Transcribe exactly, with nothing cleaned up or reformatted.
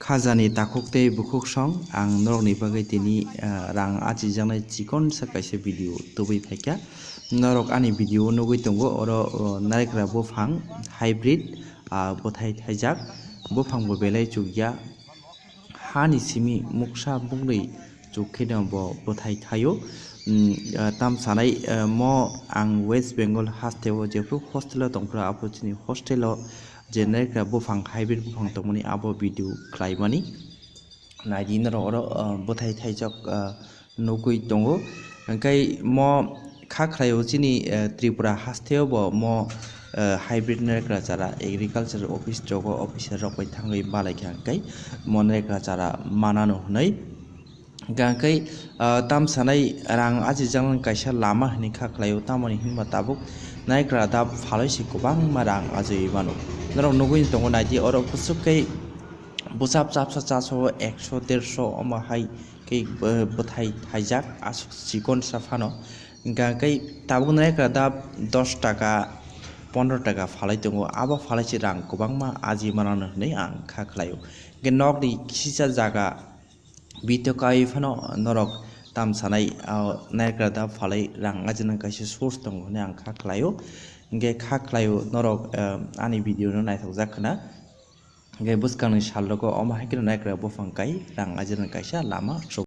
Khajani takhuk tei bukhuk song ang norokni bagwi tini, ah, rang achijaknai chikonsa kaisa video tubui phaikha. Norok ani video o nugui tongo, oro, oh, naikra buphang hybrid, ah, bwthai thaijak, buphang bo belai chukya. Hani simi muksa buknwi chuk kheno bo bwthai thaio. Mm, ah, tam sanai, ah, mo ang West Bengal hasteo jephru hostel o tongphru, aphuru chini hostel o je naikra buphang, hybrid buphang tongmani abo video khlaimani. Naidi norok oro, ah, bwthai thaijak, ah, nugui tongo. Hwnkhe mo kha khlaio chini, ah, Tripura hasteo bo mo, ah, hybrid naikra chara agriculture office jogo officer rok bai thangwi malaikha, hwnkhe mo naikra chara manano hwnwi. Hwnkhe, ah, tam sanai rang achijaknai kaisa lama hinwi kha khlaio, tamoni hinba tabuk naikra dap phalwi se kwbangma rang ajiwi mano. Norok nugui tongo, naidi oro bwswk khe bwsa chapsa chaso ekso derso omo hai khe, eh, bwthai thaijak aswk chikonsa phano. Hwnkhe tabuk naikra dap dos taka, pondro taka phalwi tongo, abo phalwi se rang kwbangma ajiwi mano hinwi ang kha khlaio. Hwnkhe nokni kisa jaga bito kai phano norok tam sanai, ah, naikra dap phalwi rang ajijaknai kaisa source tongo hinwi ang kha khlaio. Hwnkhe kha khlaio norok, ah, ani video no naithokjak khna. Hwnkhe bwskangni salrogo omo hai kheno naikra buphang kai rang ajijaknai kaisa lama sok.